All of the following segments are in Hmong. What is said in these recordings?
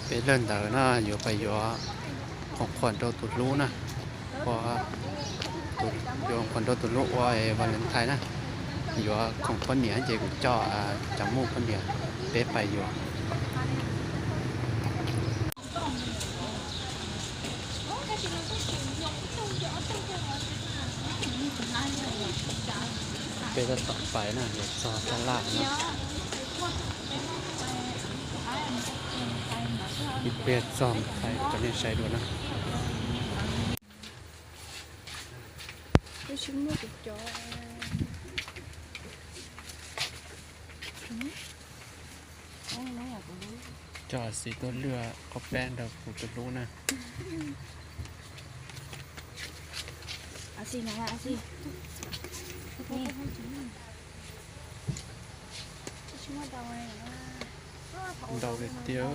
Peb leeg ntawd na yuav pais yuav khoom qhuas rau tus hlub na, ua, yuav khoom qhuas rau tus hlub ua Valentine na, yuav khoom poj niam ces kuv coj cov muj poj niam peb pais yuav. Peb tab tom pais na, yuav txog tab laj no. Ib pliag txog pais rau nej saib dua na. Twb tsis muaj kuv cov. Coj Xis tuaj lwaj qaub peb nrog kuv tus hlub na. Ntau tiag tiag.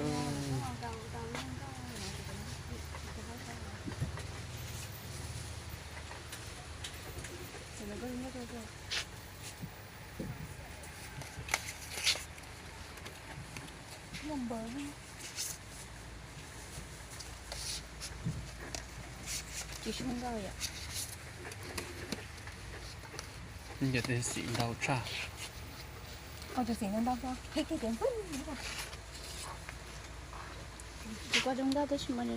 Tsis sub nkauj yom. Yog tias xim ntau tshaj. Tus xim ntau ntau, tus koj zoo nkauj tab sis mas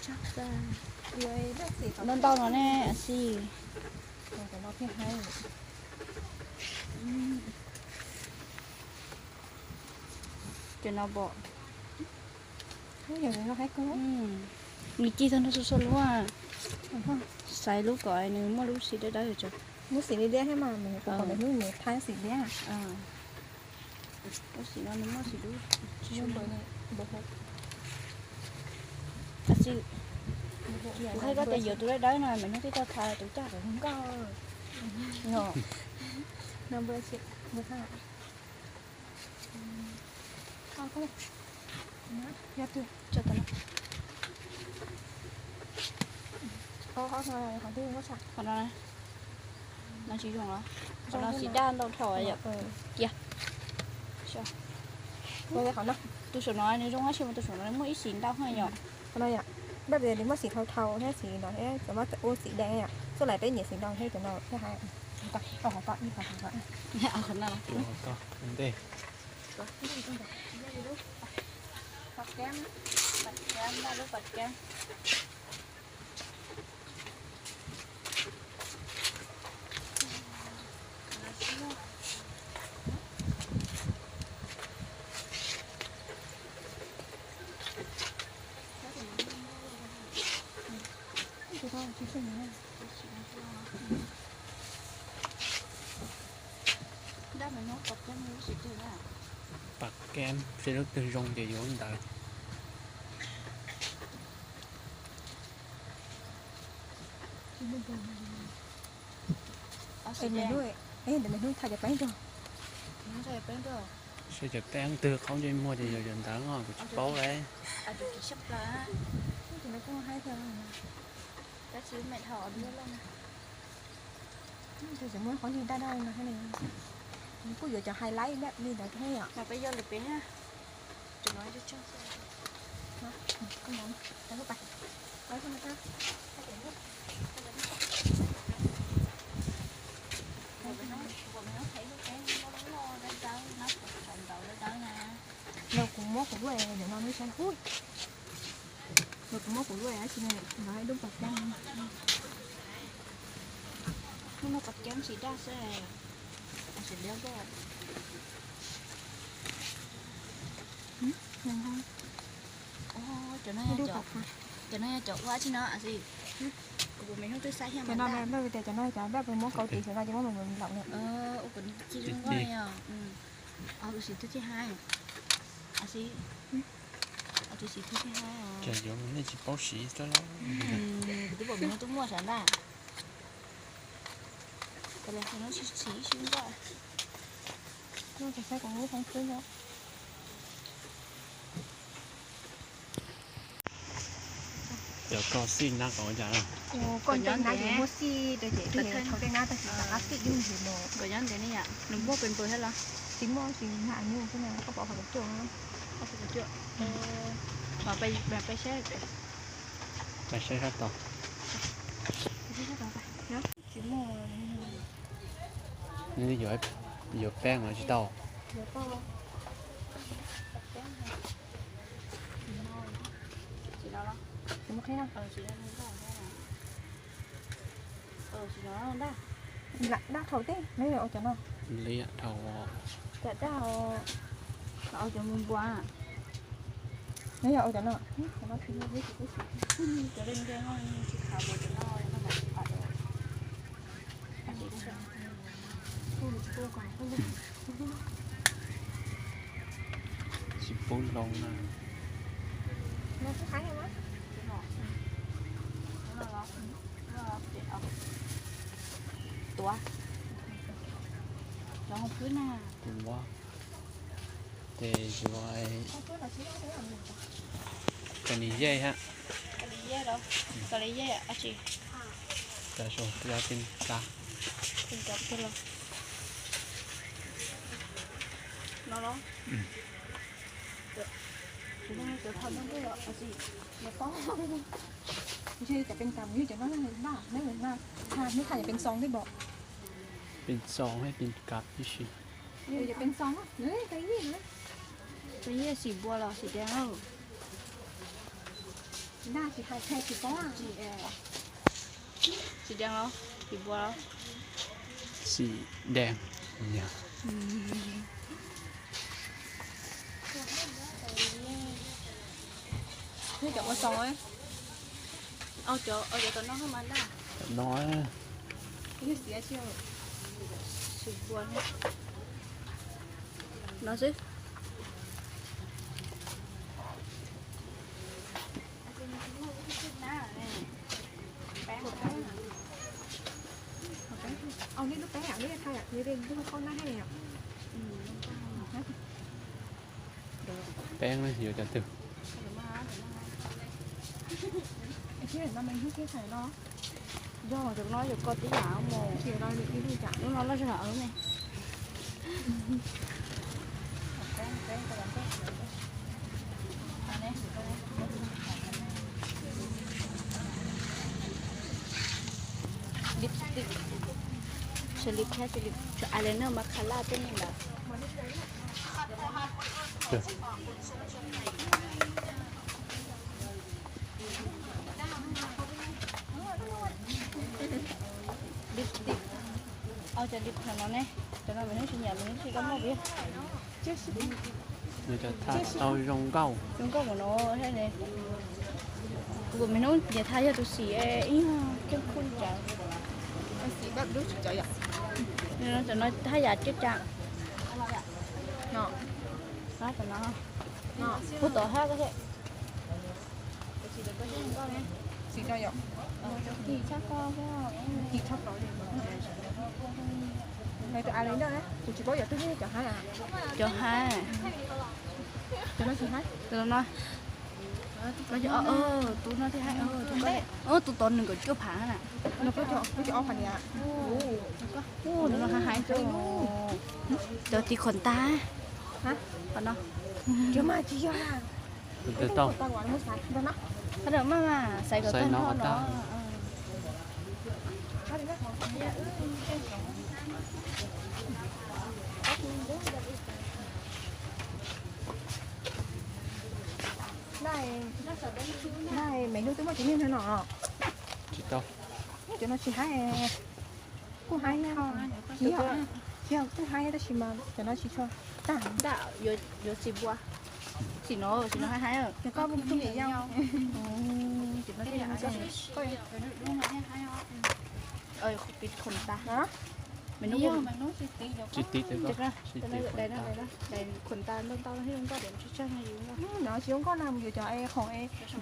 tshaj tshaj. Ntau ntau no ne, Xis. Cov no pom. Nws ci tag nrho txhua txhua lub, xaiv lub kom nws muaj lub xim dawb dawb tso. Lub xim liab liab thiab mas, lub xim no nws muaj xim dub. Kuv hais koj tias yuav tus dawb dawb no, mas hnub twg tau thaij tus caj kom zoo nkauj. Qhov no, no tsis zoo los? Qhov no xim daj ntau dhau yom. Cia. Tus saum no nws zoo dab tsi mas tus saum no nws muaj ib xim ntau heev yom. Qhov no yom, npaj tias nws muaj xim dhau dhau thiab xim no thiab cov mas ua xim dees yom. Txuj lais peb nyiam xim ntau thiab cov no thiab hais. Pas keb, seb lub twg zoo ces yuav ntawd. Ntawm me hnub thaij cov peeb rau. Seb cov peeb twg qhaub ntsej muag ces yuav cov ntawd os, kuv tsis paub lauj. Tab sis me dhau. Tab sis muab qhov lig daj daj no thiab ne, kuj yuav cov highlight daj li ntawd thiab yom. Mas peb yuav lwm peb na. Los kuv muab kuv lub, nim no lub sab, los kuv muab kuv lub dab tsi no, los ib lub pas keb, lub no pas keb tsis daj xwb, tsis liab koj. Cov no yog cov ua dab tsi no, kuv puas me hnub twb saib thiab mas. Cov no, cov no muab kauv tis xwb no ces muab mus laum na. Ua kom ci zoo nkauj os. Tus xim twb tsis hais. Tus xim, tus xim twb tsis hais. Ces yuav nej tsis paub siv xwb los. Kuv twb pom me hnub twb muaj sav ntag. Cov no tsis siv ib si nkoj. Cov koj xij nab kom ua cas? Koj nyob ntev, muaj xij rau ces thau tej nab tag sis nab xij dub ntxhi no. Koj nyob ntev ne yom, nws muaj pes npws thiab los? Tsis muaj, tsis nag nyuj xwb na, koj pom qhov kav cuam. Qhov kav cuam. Pais saib sab tod. Nws yuav peeb los tsis tau. Dab dhau teb, neb yog ua cov no. Li dhau. Cov dab, cov mus npua. Neb yog ua cov no. Cov no, cov dej dej no tsis khav, cov no no mas tsis khav. Tsis pub loo na. Tuav. Tuav. Ces yuav kani yej hab. Kani yej los, kani yej ab tsi? Cov zoo, cov tib tsa. No los? Cov thaum no, cov peb tsa mus yog cov no, neb tha cov peb txoos thiab pom. Peb txoos thiab peb kav tib si. Cov peb txoos, kani yej xim npua los xim deev. Xim deev los xim npua los? Xim deev. Cov ua txoos, cov tom no mas ntag. Tom no. Xim npua no xwb. Peeb yuav cov twg? Yog cov no yuav koj tib yam mus. Lub no loj tshaj lam ne. Lipstick, eyeliner, mascara tej ntawd. Lipstick, cov lipstick no ne, cov no mas hnub tsis nyiam mas hnub tsis koj muaj pes. Nws cov thaj tau zoo nkauj. Zoo nkauj mas no thiab ne. Kuv me hnub nyiam thaj yog tus xim ib yog kheej khuj cas. Cov no thaj yam coj cas. Cov no, hu tod hab. Tus eyeliner, kuv tsis paub yog twg, cov haib. Cov haib. Cov no tsis haib. Cov no. Tus no thiaj haib, tus tod nees nkaum cuaj phav na. Tus no haib haib. Cov tiv khuam tas. Qhov no. Maj mas xaiv kom tag nrho no. Naj, me hnub twb muaj cov niag no. Tsis tau. Cov no tsis haib. Kuj haib, tsis yog, tsis yog kuj haib tab sis mas cov no tsis tshua tag. Yuav txiv npua, txiv no, txiv no haib haib. Cov koj kuj tug yau. Tiv khuam tas. Tsis tiv, tsis tiv, khuam tas ntau ntau, zoo nkauj, tsis tshaj, no tsis zoo nkauj na, mus yuav cov es khoom es, tsis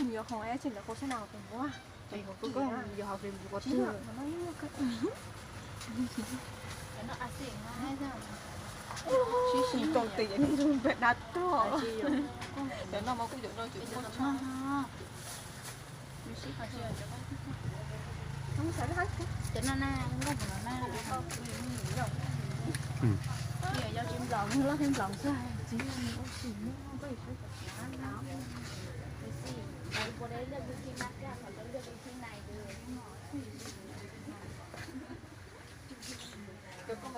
mus yuav khoom es tsis ntawd qhov sab na, kuv npua. Yuav hauv Facebook qhov twg? Sib sib koom tes yeej npaj dab tuag. Cov no mas kuj cov no, cov no. Cov no na, nkauj no na. Yog tsis nplaum, loj thiab nplaum xwb. Tsis yog nws ua tsis muaj koj yuav saib cov xav no. Tab sis lawv puas de lwaj tus thib nab caj, lawv lwaj tus thib nai tus. Twb ntawd lawm.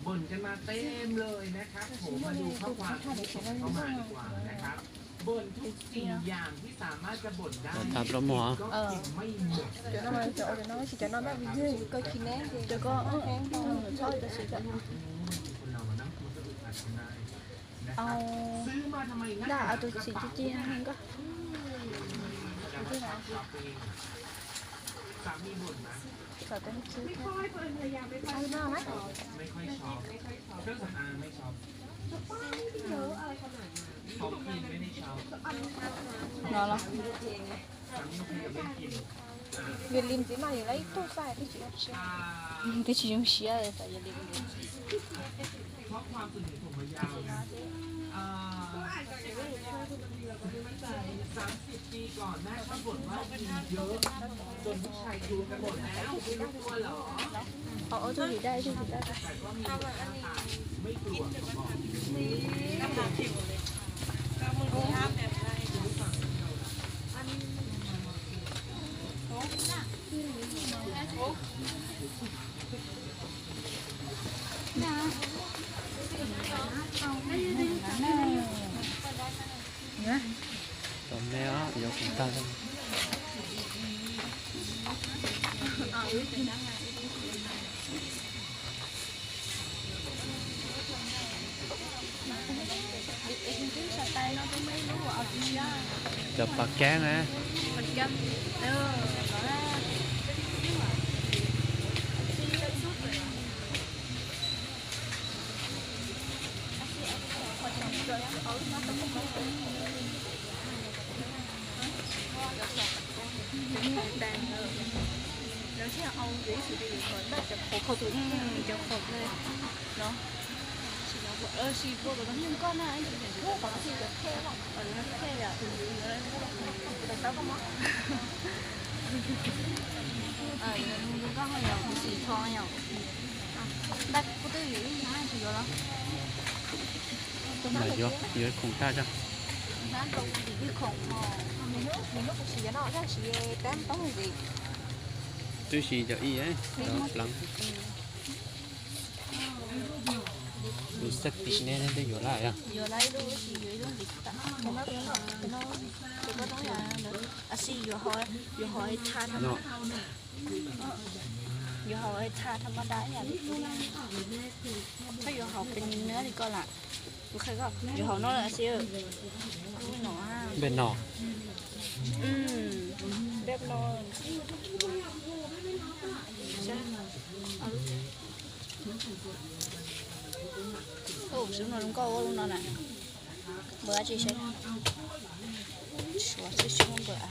บ่นกันมาเต็มเลยนะครับผม มาดูข้อความที่เขียนเข้ามาดีกว่านะครับ บ่นทุกสิ่งอย่างที่สามารถจะบ่นได้ ก็กินไม่หมด คนเรามานั่งคุยก็อึดอัดกันได้นะครับ ซื้อมาทำไมนักหนากระเป๋าเนี่ย สามีบ่นไหม ไม่ค่อย ภรรยาไม่ค่อยชอบ ไม่ค่อยชอบ เครื่องสำอางไม่ชอบ ของกินไม่ได้ชอบ สามีคือไม่กิน Yus lim tiv mas yus lawv ib tug xwb twb tsis zoo siab, twb tsis zoo siab li. เพราะความสนิทผมยาวนะ สามสิบปีก่อนแม่ชอบบ่นว่ากินเยอะจนลูกชายกลัวกันหมดแล้ว ไม่รู้ตัวเหรอ Ho ua tug dim daj, ib tug dim daj. แต่ก็มีหน้าตาไม่กลัวเขาบอก Tom me os, yuav kuv tag. Cov pas kab na. Cov qhaum, cov qhaum no. Tab sis ua kom tau nyuag nkoj na, tab sis cov phem, cov phem yom. Nkoj ho yog kuv tsis tho yom. Npaj kuv twb yim ib hnab tsis yuav los. Yuav, yuav khoom tag tso. Hnab rau kuv ib khoom ho. Nws hnub kuv tsis yuav no, tab sis peb toob ntxiv. Twb siv cov ib, cov pleev. Lub xab tim ne twb yuav lawm yog? Yuav lawm ib lub, ib lub ntxiv. Yuav haus, yuav haus tha tham ma da, yuav haus pes nws li ko lawm. Kuv qhia koj, yuav haus no lawm xwb. Npej no. Npej no. Xub no zoo nkauj ua lub no na. Npawg dab tsi saib. Suav xwb tsis muaj npawg a.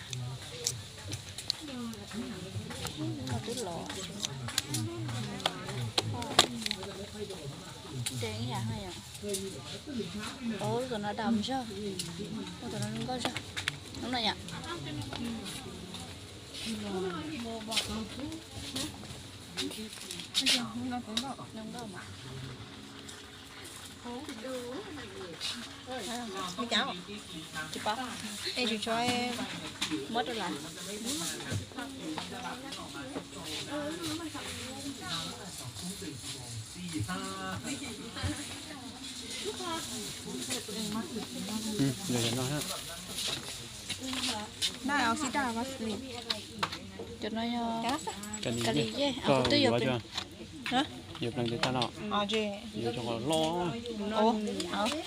No twb los. Ntev ib yam no yom. Ua lub tom no dam zog. Ua tom no zoo nkauj zog. Lub no yom. Zoo nkauj mas. Tsis paub. Es tsis tshua muab rau lawm. Cov no yog Ka Lis Yej, kuv twb yuav pleev. Yuav pleev tes taw no. Yuav cov qos loj.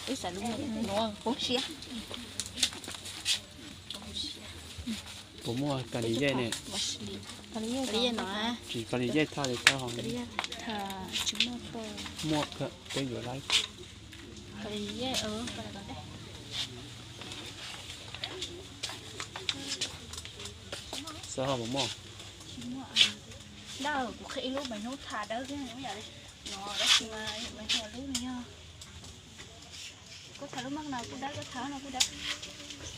Wb xav lub no poob siab. Puas muaj Ka Lis Yej ne? Ka Lis Yej no. Tsis, Ka Lis Yej thaj li thaj ho. Muaj, peb yuav laib. Ka Lis Yej. Xav ho puas muaj? Dab, kuv qhia ib lub me hnub tha dawb thiab, no dab tsi mas me hnub lub no yog. Koj tha lub maj no kuj dawb, koj tha no kuj dawb.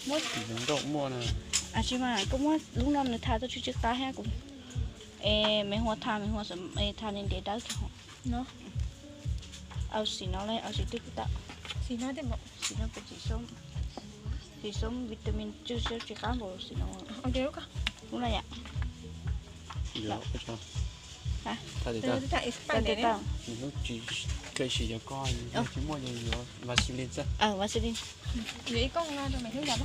Muab, muaj na. Tsis mas koj muab lub no nws tha tau tsw tsw qab thiab kuv. Es me hua tha, me hua tha nws ntev dawb kawg. Au xim no, au xim twg kuj tau. Xim no, xim no, txiv xoob vitamin tsw tsw qab npaum xim no. Lub no yom. Tsis yog koj, tsis muaj yuav Vaseline xwb. Vaseline. Yuav ib kooj no rau me hnub yos.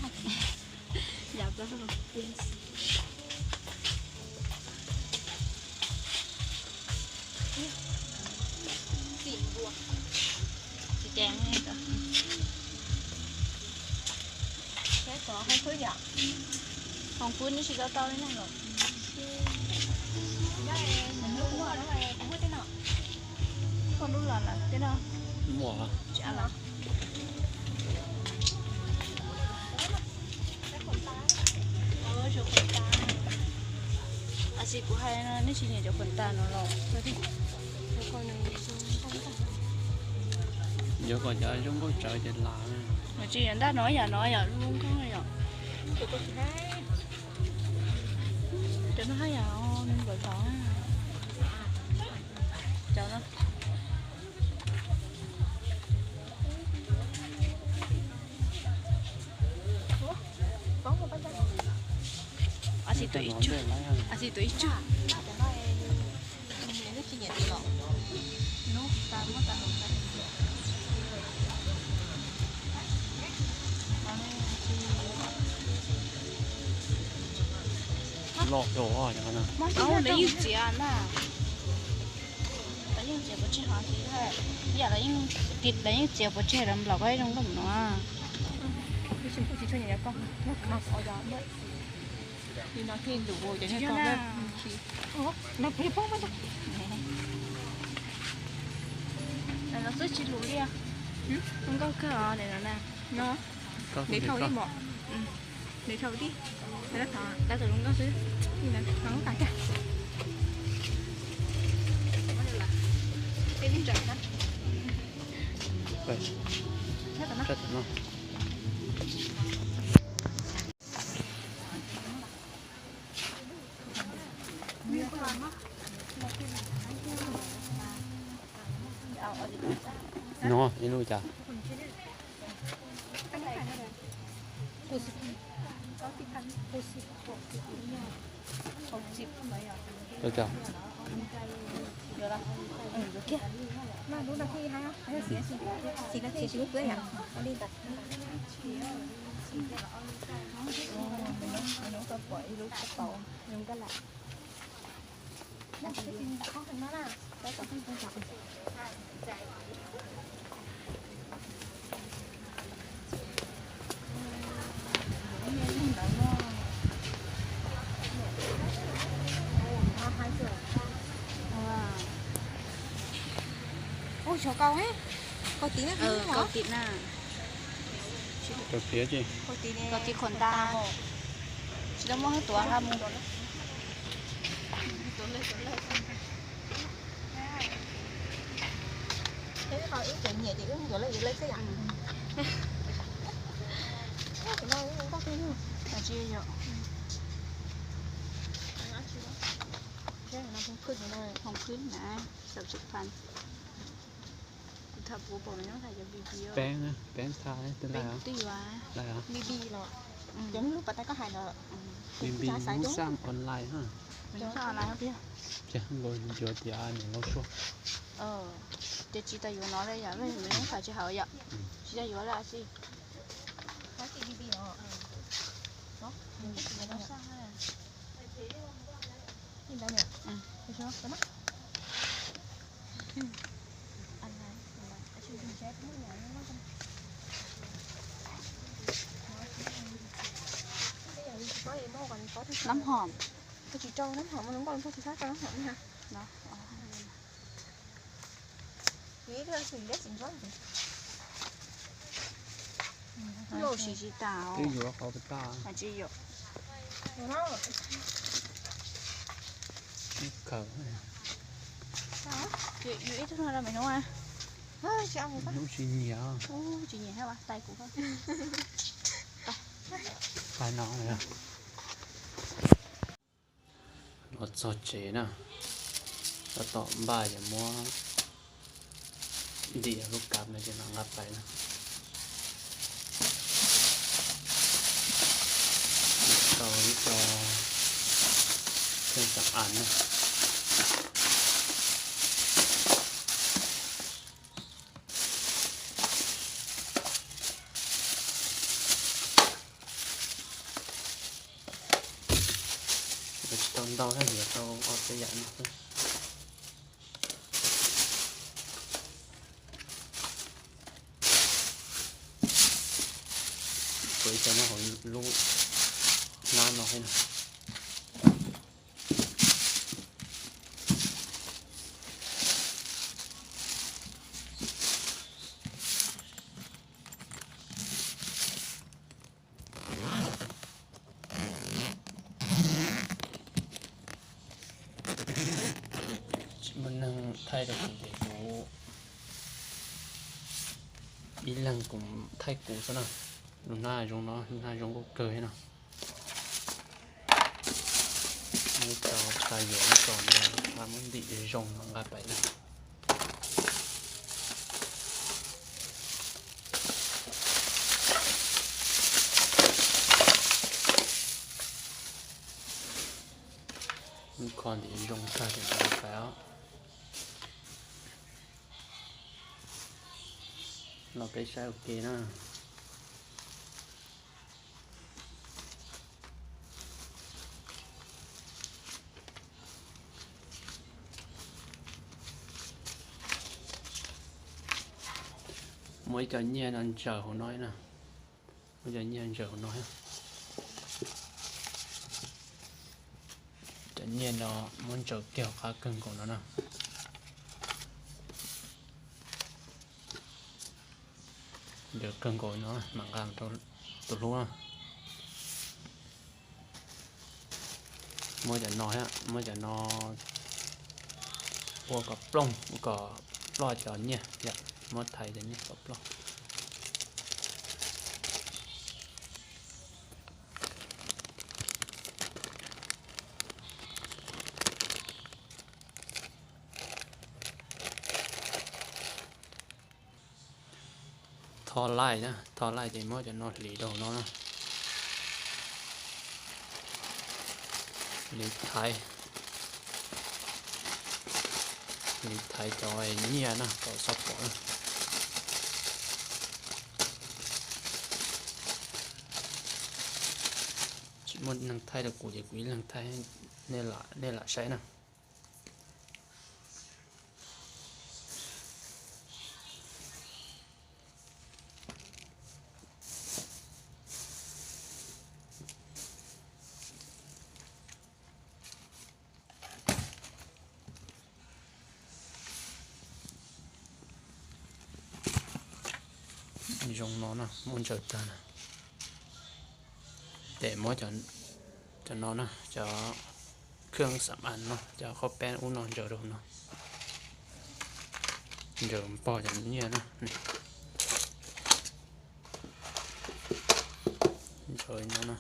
Tsis ceev. Peb cov hoob fwb yom. Hoob fwb neb tsis tau tau li neeg los. Muaj lub los lawm tej no. Muaj. Tsis av los. Tab sis kuv hais no nej tsis nyiam cov phuam tas no los. Yuav kom cov zoo nkauj tsawv ces las. Mas tsis yog ntaj no yam no yom, zoo nkauj yom. Cov no haj yam npawm tod. Cov no. Asi tus ib tsug, asi tus ib tsug. Loj, lawv yeej txiav na. Lawv yeej txiav pov tseg hov, ib yam lawv yeej txiav pov tseg lawv nplaum koj ib zoo nkauj no. Los xwb tsis lus li. Zoo nkauj kawg os, no na. Nws thau ib mom. Nws thau tib, lab tus zoo nkauj xwb. Lub qas cag. No ib lub cas? Tau cas? Ua, xyov kaus, kaus tim na. Kaus tim khuam tas, tsis tau muaj hwj tuav nqa mus. Wb tseem nyiam ces wb yuav lawv yuav lawv xwb yom. Tsis yog. Hoo khwb na, xav tsis phan. Tham puv pom nws tham cov B B. Peeb, peeb tha twb laij os. Twb yuav. Laij os. B B los. Cov lub pas tas koj hais los. B B Mub Xaj online ha. Mub Xaj online tiag. Ces nkaus yuav tias niam laus suab. Ces tsis tas yuav no li yom, nws tham tsis haum yom. Tsis tas yuav li xij. Nab hom. Koj tsis rau nab hom mas lub nkauj tsis xav rau nab hom li ha. Yus ib tug xwm liab xwm ntxob ntxiv. Yus siv tsis tas. Twb yuav qhov pes tag. Tsis yuav. Khaws. Yus ib tug no rau me hnub. Hnub tsis nyiam. Tsis nyiam thiab tais kuv. Tais no. Los txog tsev na, tab tom npaj ces muab ntim lub kav no ces mam nqa pais na. Tau ib co kheej xam av na. Tsis tau ntau thiab, yuav tau ob peb yam no xwb. Kuv ib co nyob hauv lub hnab no thiab na. Tsis muaj neeg thaij rau kuv ces kuv ib leeg kuv thaij kuv xwb na. Lub hnab zoo no, lub hnab zoo nkauj kawg no. Muab tso tshaj yuav ib co ntawd, muab ntim zoo no nqa pais na. Kho ntim zoo tag ces nqa pais os. Los peb saib ua ke na. Muab ib co nyiaj no ntsaws hauv no na. Muab cov nyiaj ntsaws hauv no. Cov nyiaj no muab ntsaws kiag hauv qab kawg nkaus no na. Ntsaws kawg nkaus no mam nqa rau tus hlub na. Muab cov no, muab cov no ua kom plooj, ua kom ploj cov nyiaj yom, muab thaiv cov nyiaj kom ploj. Tho laij na, tho laij ces muab cov no hliv rau no na. Hliv thaiv, hliv thaiv cov nyiaj na kom txhob pom na. Tsis muaj neeg thaij rau kuv ces kuv ib leeg thaij, nej lam saib na. Zoo no na, muab ntsaws tag na. Ces muab cov no na, cov khwb xam as no, cov khaub peeb ub no ntsaws rau no. Ntsaws npog cov nyiaj na. Ntsaws no na.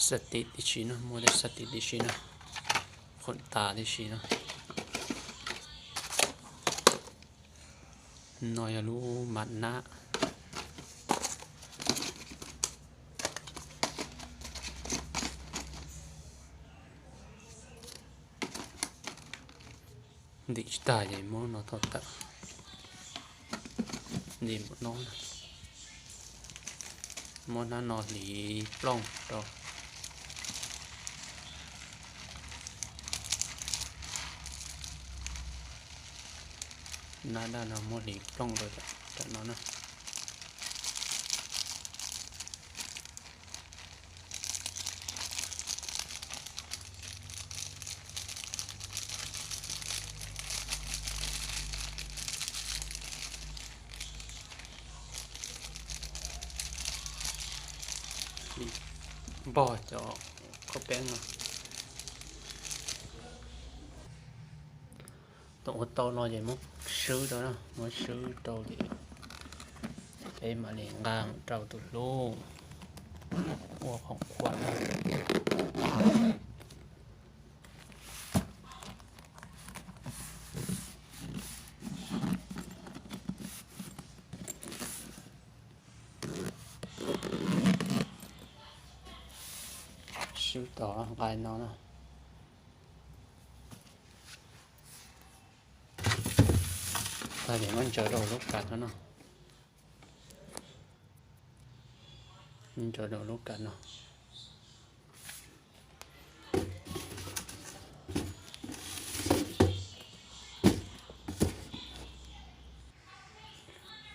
Xav tiv tib si no, muaj tej xav tiv tib si no, qhuam tas tib si no. No yog lub mas nab. Ntim tsis tag ces muab no thauj tawm. Ntim mus no, muab hnab no hliv plooj rau. Hnab daj no muab hliv plooj rau tam no na. Npog cov khaub peeb no. Thaum ua tau no ces muab swb rau na, muab swb rau ces peb mam li nqa rau tus hlub ua khoom khuam na. Swb tau nqaij no na. Tag ces muab ntsaws rau lub kav no no. Ntsaws rau lub kav no.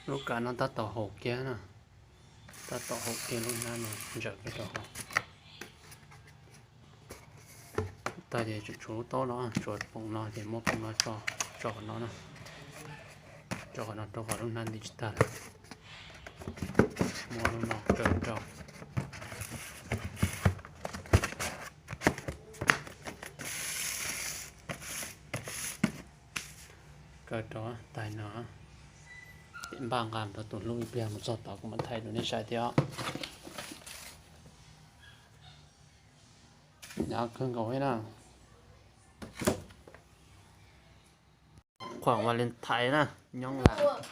Lub kav no tab tom haum kiag na, tab tom haum kiag lub hnab no, ntsaws kiag rau hauv. Tag ces tsum tshuav lub taub no, tshuav poom no ces muab poom no tso, tso qhov no na, tso qhov no rau qhov lub hnab ntim tsis tag lawm. Muab lub no kaw rau. Kaw rau tais no. Ces npaj nqa rau tus hlub ib pliag mus txog tod kuv mam thaij rau nej saib thiab. Nyav kawg nkaus li na. Khoom Valentine na, nyob lawm.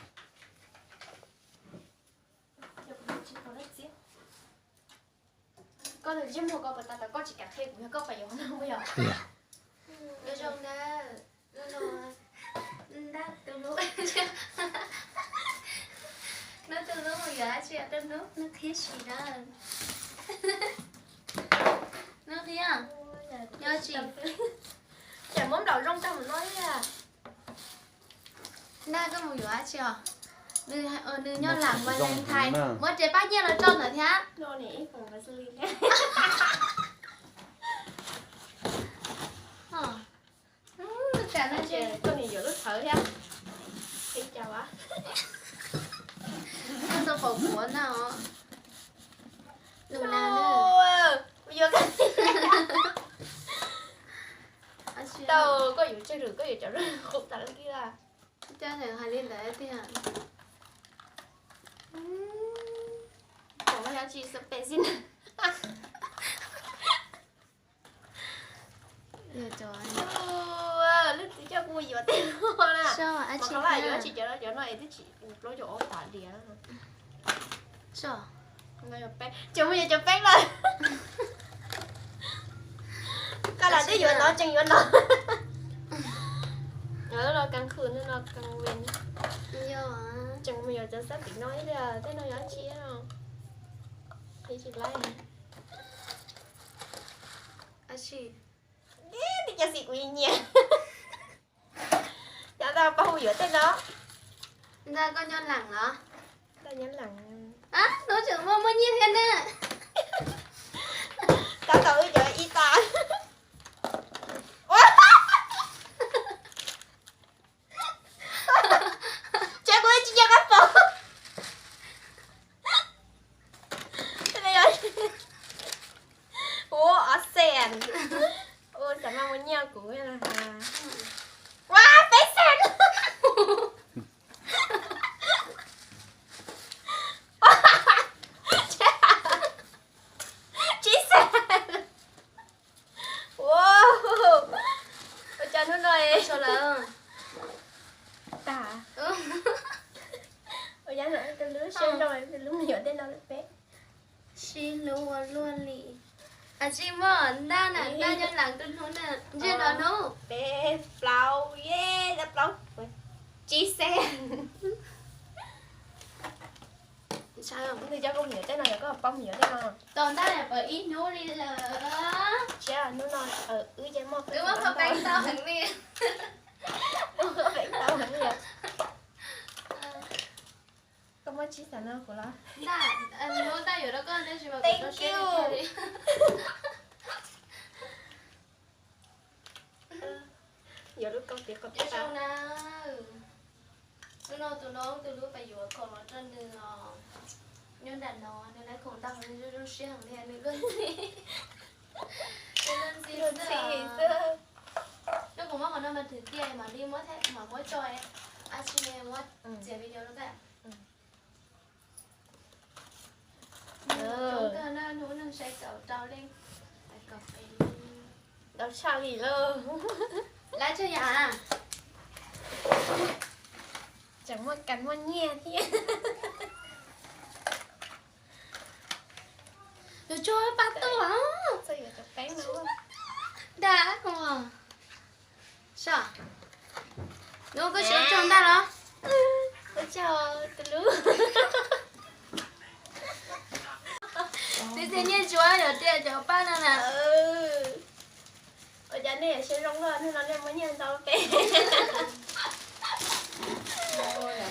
Koj ntsej muag koj puas tas tau koj tsis kam qhia kuv yog koj pais yuav no puas yog? Zoo na, hnub no, hnub no tus hlub mus yuav dab tsi rau hnub, hnub qhib si na. Hnub qhib, yog tsis, cas muab nplaum zoo tag mus no thiab. Nag koj mus yuav dab tsi os? Nws nyob lam Valentine, muab tes pab nyiaj los tso ntawm thiab. Koj nim yuav lub thawv thiab. Tau pom kuv na os. Lus na, yuav koj, tau koj yuav tsawg lwm koj yuav cov qub tas li. Coj hais li ntawd tiag. Tsis xav pem xij na. Leej twg coj kuv mus yuav tej no na. Mas koj yuav tsis cov no, cov no es twb tsis plaub caug ob tas diav. Ces mus yuav cov peb lawm. Koj lam twb yuav no tseem yuav no. Los kab khw no kab ven. Tseem mus yuav cov xab tim no ib pliag tej no yuav tsis no. Qhib tsis laib. Twb cov xim kuv nyiam. Cov tau pab hu yuav tej no. Ntag koj nyob leem los? Ntag nyob leem. Hnub tseem muaj muaj nyiaj thiab na. Tab tom wb cov ib tas. Ces kuv tsis nco qab pom. Ua ob xees. Ua xav mas muaj nyiaj kuv. Ua peb xees. Tsib xees. Tso lawm. Tag. Ua cas tus hlub siab zoo, tus hlub me nyuam tej no peb. Sib hlub ua luaj li. Ab tsi muaj ntaj na, ntaj nyob leej tus hlub na, ntsej no hnub. Peb plaub, ye, plaub, tsib xees. Nws cov poj me nyuam tej no yog koj poj me nyuam tej no. Tau ntaj pawg ib hnub li lawm. Tsiab hnub no wb ces muaj, wb muaj qhov peev tau heev li. Muaj qhov peev tau heev li. Koj muab tsib xees no kuv los. Ntaj, hnub ntaj yuav rau koj tab sis mas kuv rau siab tiag tiag li. Yuav lub kaub tiv qhov peb zoo na. Hnub no tus no tus hlub pais yuav khoom los rau nws os. Nyob nram no nws lawv khoom ntau, nws zoo zoo siab heev li, nws luag ntxhi. Nws luag ntxhi xwb. Nws kuv muab qhov no mas thwm tiag mam li muab thiab, mam muab tso, ab tsi muab txiav video rau koj. Hnub no sai kaum rau leej, kaum peb leej. Ntau tshaj li lauj. Lab tsuag yam. Tseem muaj kas muaj nyiaj thiab. Yuav tsuag pab tuaj. Dag, nub koj siab tsuag ntag los? Ua tsaug tus hlub. Txiv txiv nyiaj tsuav yog tias cov paj no na. Ua cas nej siab zoo luaj, hnub no nej muaj nyiaj ntau peb.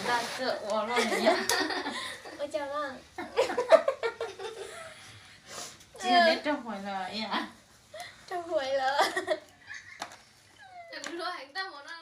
Ntag kawg ua luaj. Ua cas mas. Tsis yog neb raug hais lawm. Raug hais lawm.